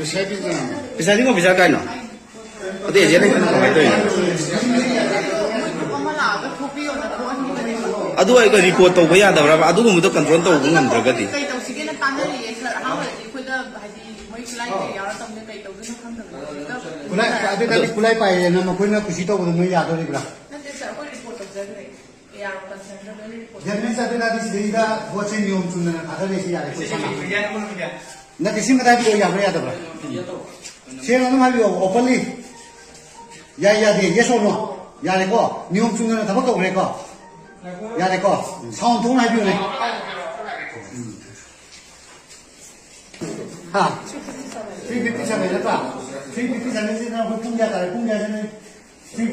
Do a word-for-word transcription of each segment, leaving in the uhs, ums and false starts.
ꯄꯩꯁꯥꯗꯤ ꯀꯣ, ꯄꯩꯁꯥ ꯀꯥꯏꯅꯣ? ꯑꯇꯩ ꯑꯦꯖꯦꯟ ꯂꯩꯇꯅ ꯀꯃꯥꯏꯅ ꯇꯧꯔꯤꯅꯣ? ꯑꯗꯨ ꯑꯩꯒ ꯔꯤꯄꯣꯔꯠ ꯇꯧꯕ ꯌꯥꯗꯕ꯭ꯔꯕ? ꯑꯗꯨꯒꯨꯝꯕꯗꯣ ꯀꯟꯇ꯭ꯔꯣꯜ ꯇꯧꯕ ꯉꯝꯗ꯭ꯔꯒꯗꯤ? ꯀꯩ ꯇꯧꯁꯤꯒꯦꯅ ꯇꯥꯟꯅꯔꯤꯌꯦ, ꯁꯥꯔ꯫ ꯑꯍꯥꯟꯕꯗꯗꯤ ꯑꯩꯈꯣꯏꯗ, ꯍꯥꯏꯗꯤ, ꯃꯣꯏ ꯈꯨꯠꯂꯥꯏ ꯀꯩ ꯌꯥꯎꯔ ꯇꯧꯅꯤ, ꯀꯩ ꯇꯧꯗꯣꯏꯅꯣ ꯈꯪꯗꯕꯅꯤꯅ ꯍꯧꯖꯤꯛꯇ ꯈꯨꯠꯂꯥꯏ, ꯑꯗꯨ ꯇꯥꯔꯗꯤ ꯈꯨꯠꯂꯥꯏ ꯄꯥꯏꯔꯦꯅ ꯃꯈꯣꯏꯅ ꯀꯨꯁꯤ ꯇꯧꯕꯗꯣ ꯅꯣꯏ ꯌꯥꯗꯣꯔꯤꯕ꯭ꯔꯥ? ꯅꯠꯇꯦ, ꯁꯥꯔ, ꯑꯩꯈꯣꯏ ꯔꯤꯄꯣꯔꯠ ꯇꯧꯖꯈ꯭ꯔꯦ꯫ ꯑꯦ ꯑꯥꯔ ꯑꯣ ꯀꯟꯁꯔꯟꯗ ꯂꯣꯏꯅ ꯔꯤꯄꯣꯔꯠ ꯇꯧꯖꯈ꯭ꯔꯦ꯫ ꯌꯥꯗꯣꯏ ꯅꯠꯇ꯭ꯔꯗꯤ ꯁꯤꯗꯩꯗ ꯄꯣꯠꯁꯦ ꯅꯤꯌꯣꯝ ꯆꯨꯝꯅ ꯊꯥꯗꯔꯦ, ꯁꯤ ꯌꯥꯔꯦ, ꯑꯩꯈꯣꯏ ꯁꯥꯟꯅ꯫ ꯅꯠꯇꯦ, ꯁꯤ ꯃꯇꯥꯏꯗ ꯌꯥꯕ꯭ꯔꯥ ꯌꯥꯗꯕ꯭ꯔꯥ? ꯁꯦꯡꯅ ꯑꯗꯨꯝ ꯍꯥꯏꯕꯤꯌꯣ, openly꯫ ꯌꯥꯏ, ꯌꯥꯗꯦ, yes or no? ꯌꯥꯔꯦꯀꯣ? ꯅꯤꯌꯣꯝ ꯆꯨꯝꯅ ꯊꯕꯛ ꯇꯧꯈ꯭ꯔꯦꯀꯣ? ꯌꯥꯔꯦꯀꯣ? ꯁꯥꯎꯟ ꯊꯣꯛꯅ ꯍꯥꯏꯕꯤꯌꯨꯅꯦ꯫ ꯎꯝ꯫ ꯍꯥ? ꯊ꯭ꯔꯤ ꯐꯤꯐꯇꯤ ꯁꯚꯦꯟ ꯅꯠꯇ꯭ꯔꯥ? ꯊ꯭ꯔꯤ ꯐꯤꯐꯇꯤ ꯁꯚꯦꯟꯁꯤꯅ ꯑꯩꯈꯣꯏ ꯄꯨꯡ ꯀꯌꯥ ꯇꯥꯔꯦ? ꯄꯨꯡ ꯀꯌꯥꯁꯤꯅ?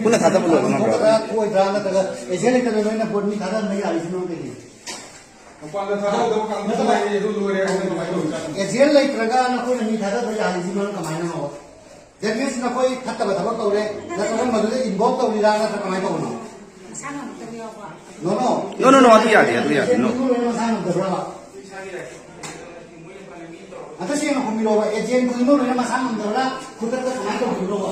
ꯄꯨꯟꯅ ꯊꯥꯗꯕ ꯂꯣꯏꯕ ꯉꯝꯕ꯭ꯔꯥ? ꯊꯣꯛꯀꯗ꯭ꯔꯥ, ꯊꯣꯛꯑꯣꯏꯗ꯭ꯔꯥ, ꯅꯠꯇ꯭ꯔꯒ ꯑꯦꯖꯦꯟ ꯂꯩꯇꯅ ꯅꯣꯏꯅ ꯄꯣꯠ ꯃꯤ ꯊꯥꯗꯍꯟꯕ ꯌꯥꯔꯤꯁꯤꯅ ꯀꯩꯒꯤꯅꯣ? ꯃꯄꯥꯟꯗ ꯊꯥꯗꯧꯗꯕ ꯀꯥꯡꯕꯨ ꯂꯩꯔꯤ, ꯑꯗꯨ ꯂꯣꯏꯔꯦ ꯍꯥꯏꯕ ꯀꯃꯥꯏꯅ ꯇꯧꯔꯤꯖꯥꯠꯅꯣ? ꯑꯦꯖꯦꯟ ꯂꯩꯇ꯭ꯔꯒ ꯅꯈꯣꯏꯅ ꯃꯤ ꯊꯥꯗꯕ ꯌꯥꯔꯤꯁꯤ ꯃꯔꯝ ꯀꯃꯥꯏꯅꯅꯣ? That means ꯅꯈꯣꯏ ꯐꯠꯇꯕ ꯊꯕꯛ ꯇꯧꯔꯦ, ꯅꯠꯇ꯭ꯔꯒ ꯃꯗꯨꯗ involve ꯇꯧꯔꯤꯔꯥ, ꯅꯠꯇ꯭ꯔꯒ ꯀꯃꯥꯏꯅ ꯇꯧꯕꯅꯣ? ꯃꯁꯥ ꯉꯝꯃꯛꯇꯕ ꯌꯥꯎꯕ꯫ No, no꯫ No, no, no, ꯑꯗꯨ ꯌꯥꯗꯦ, ꯑꯗꯨ ꯌꯥꯗꯦ, no꯫ ꯑꯦꯖꯦꯟ ꯂꯣꯏꯅ ꯃꯁꯥ ꯉꯝꯗꯕ꯭ꯔꯕ? ꯑꯝꯇ ꯁꯦꯡꯅ ꯈꯨꯝꯕꯤꯔꯣꯕ, ꯑꯦꯖꯦꯟ ꯈꯨꯗꯤꯡꯃꯛ ꯂꯣꯏꯅ ꯃꯁꯥ ꯉꯝꯗꯕ꯭ꯔꯥ? ꯈꯨꯗꯛꯇ ꯀꯃꯥꯏꯅ ꯇꯧꯕꯤꯔꯣꯕ?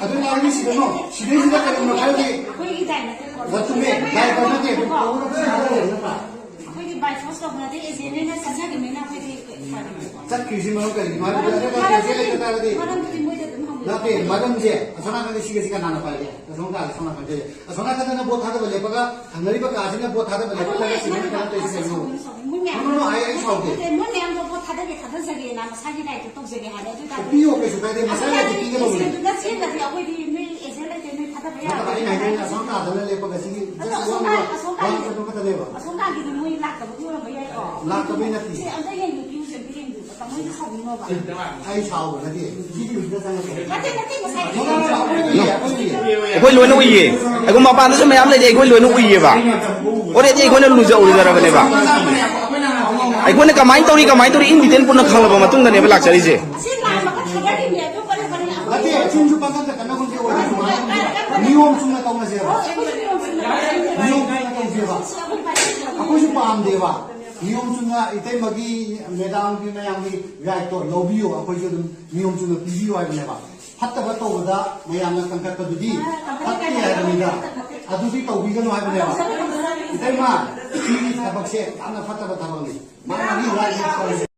ꯑꯗꯨ ꯌꯥꯔꯅꯤ ꯁꯤꯗꯅꯣ꯫ ꯁꯤꯗꯩꯁꯤꯗ ꯀꯔꯤꯒꯨꯝꯕ ꯈꯔꯗꯤ ꯑꯩꯈꯣꯏꯒꯤ ꯗꯥꯏ ꯅꯠꯇꯦꯀꯣ꯫ ꯋꯥꯠꯇꯨꯝꯃꯦ꯫ ꯗꯥꯏ ꯅꯠꯇꯦ꯫ ꯅꯠꯇ꯭ꯔꯥ? ꯑꯩꯈꯣꯏꯗꯤ by force ꯇꯧꯕ ꯅꯠꯇꯦ, ꯑꯦꯖꯦꯟꯅ ꯆꯠꯆꯈꯤꯕꯅꯤꯅ ꯑꯩꯈꯣꯏꯗꯤ ꯎꯄꯥꯏ ꯂꯩꯇꯦ꯫ ꯆꯠꯈ꯭ꯔꯤꯁꯤ ꯃꯔꯝ ꯀꯔꯤꯒꯤꯅꯣ ꯍꯥꯏꯕꯗꯨ ꯃꯔꯝꯗꯤ ꯑꯗꯨꯒ ꯑꯦꯖꯦꯟ ꯂꯩꯇ ꯇꯥꯔꯒꯗꯤ ꯃꯔꯝꯗꯨꯗꯤ ꯃꯣꯏꯗ ꯑꯗꯨꯝ ꯍꯪꯕꯤꯌꯨ꯫ ꯅꯠꯇꯦ, ꯃꯔꯝꯁꯦ ꯑꯁꯣꯝ ꯅꯥꯀꯟꯗ ꯁꯤꯒ ꯁꯤꯒ ꯀꯅꯥꯅ ꯄꯥꯏꯒꯦ? ꯑꯁꯣꯝ ꯀꯥ-, ꯑꯁꯣꯝ ꯅꯥꯀꯟꯗ꯫ ꯑꯁꯣꯝ ꯅꯥꯀꯟꯗꯅ ꯚꯣꯠ ꯊꯥꯗꯕ ꯂꯦꯞꯄꯒ ꯊꯪꯅꯔꯤꯕ ꯀꯥꯁꯤꯅ ꯚꯣꯠ ꯊꯥꯗꯕ ꯑꯗꯣ ꯂꯦꯞꯄꯒ ꯃꯣꯏ, ꯁꯤꯒ ꯃꯣꯏ ꯀꯩꯅꯣ ꯇꯧꯔꯤꯁꯦ ꯃꯣꯏ ꯀꯩꯅꯣ? ꯃꯌꯥꯝꯗꯣ ꯚꯣꯠ ꯊꯥꯗꯒꯦ ꯊꯥꯗꯖꯒꯦꯅ ꯃꯁꯥꯒꯤ right ꯇꯣ ꯇꯧꯖꯒꯦ ꯍꯥꯏꯔꯦ꯫ ꯑꯗꯨ ꯑꯣꯏꯇꯥꯔꯗꯤ ꯄꯤꯌꯣ, ꯀꯩꯁꯨ ꯀꯥꯏꯗꯦ, ꯃꯁꯥꯒꯤ right ꯄꯤꯒꯗꯧꯕꯅꯤ꯫ ꯑꯗꯨꯅ ꯆꯦꯟꯗ꯭ꯔꯗꯤ ꯑꯩꯈꯣꯏꯗꯤ ꯅꯣꯏ ꯑꯦꯖꯦꯟ ꯂꯩꯇꯦ, ꯅꯣꯏ ꯊꯥꯗꯕ ꯌꯥꯔꯣꯏ꯫ ꯅꯠꯇꯦ, ꯑꯩꯅ ꯍꯥꯏꯗꯤ ꯑꯁꯣꯝ ꯀꯥꯗꯅ ꯂꯦꯞꯄꯒ ꯁꯤꯒꯤ ꯑꯗꯣ just ꯑꯁꯣꯝ ꯋꯥ-, ꯀꯥ-, ꯑꯁꯣꯝ ꯋꯥ ꯀꯥꯒꯤꯗꯤ, ꯈꯛꯇ ꯈꯛꯇꯅꯦꯕ꯫ ꯑꯁꯣꯝ ꯀꯥꯒꯤꯗꯤ ꯃꯣꯏ ꯂꯥꯛꯇꯕꯒꯤ ꯑꯣꯏꯔꯝꯕ ꯌꯥꯏꯀꯣ꯫ ꯂꯥꯛꯇꯕꯩ ꯅꯠꯇꯦ꯫ ꯁꯤ ꯑꯝꯇ ꯌꯦꯡꯕꯤꯌꯨ, ꯌꯦꯡꯕꯤꯌꯨ, ꯌꯦꯡꯕꯤꯌꯨ꯫ ꯃꯣꯏꯁꯨ ꯁꯥꯎꯅꯤꯡꯉꯣꯕ꯫ ꯑꯩ ꯁꯥꯎꯕ ꯅꯠꯇꯦ꯫ ꯁꯤꯗꯤ ꯍꯧꯖꯤꯛꯇ ꯆꯪꯉꯛꯄ꯫ ꯅꯠꯇꯦ, ꯅꯠꯇꯦ, ꯉꯁꯥꯏ ꯑꯩꯈꯣꯏ ꯂꯣꯏꯅ ꯎꯏꯌꯦ꯫ ꯑꯩꯈꯣꯏ ꯂꯣꯏꯅ ꯎꯏꯌꯦ꯫ ꯑꯩꯈꯣꯏ ꯃꯄꯥꯟꯗꯁꯨ ꯃꯌꯥꯝ ꯂꯩꯔꯤ, ꯑꯩꯈꯣꯏ ꯂꯣꯏꯅ ꯎꯏꯌꯦꯕ꯫ Already ꯑꯩꯈꯣꯏꯅ ꯂꯨꯖ-, ꯎꯖꯔꯕꯅꯦꯕ꯫ ꯑꯩꯈꯣꯏꯅ ꯀꯃꯥꯏꯅ ꯇꯧꯔꯤ, ꯀꯃꯥꯏꯅ ꯇꯧꯔꯤ, in detail ꯄꯨꯟꯅ ꯈꯪꯂꯕ ꯃꯇꯨꯡꯗꯅꯦꯕ ꯂꯥꯛꯆꯔꯤꯁꯦ꯫ ꯑꯁꯤ ꯂꯥꯟ ꯃꯈꯜ ꯊꯥꯗꯔꯤꯕꯅꯦ, ꯑꯇꯣꯞꯄ ꯂꯩꯕꯅꯤ꯫ ꯅꯠꯇꯦ, ꯁꯨꯝꯁꯨ ꯄꯥꯡꯒꯜꯗ ꯀꯟꯅꯒꯨꯝꯁꯦ ꯑꯣꯏꯔꯁꯨ ꯅꯤꯌꯣꯝ ꯆꯨꯝꯅ ꯇꯧꯅꯁꯦꯕ꯫ ꯍꯣꯏ, ꯑꯩꯈꯣꯏꯁꯨ ꯅꯤꯌꯣꯝ ꯆꯨꯝꯅ ꯇꯧꯖꯒꯦ꯫ ꯅꯤꯌꯣꯝ ꯆꯨꯝꯅ ꯇꯧꯁꯦꯕ꯫ ꯑꯩꯈꯣꯏꯁꯨ ꯄꯥꯝꯗꯦꯕ꯫ ꯅꯤꯌꯣꯝ ꯆꯨꯝꯅ ꯏꯇꯩꯃꯒꯤ, ꯃꯦꯗꯥꯝꯒꯤ, ꯃꯌꯥꯝꯒꯤ ꯔꯥꯏꯠꯇꯣ ꯂꯧꯕꯤꯌꯨ, ꯑꯩꯈꯣꯏꯁꯨ ꯑꯗꯨꯝ ꯅꯤꯌꯣꯝ ꯆꯨꯝꯅ ꯄꯤꯕꯤꯌꯨ ꯍꯥꯏꯕꯅꯦꯕ꯫ ꯐꯠꯇꯕ ꯇꯧꯕꯗ ꯃꯌꯥꯝꯅ ꯀꯟꯈꯠꯄꯗꯨꯗꯤ ꯐꯠꯇꯦ ꯍꯥꯏꯕꯅꯤꯗ꯫ ꯑꯗꯨꯗꯤ ꯇꯧꯕꯤꯒꯅꯨ ꯍꯥꯏꯕꯅꯦꯕ꯫ ꯏꯇꯩꯃ, ꯁꯤꯒꯤ ꯊꯕꯛꯁꯦ ꯌꯥꯝꯅ ꯐꯠꯇꯕ ꯊꯕꯛꯅꯤ꯫ ꯃꯥꯒꯤ ꯔꯥꯏꯠ ꯇꯧꯔꯤꯁꯦ꯫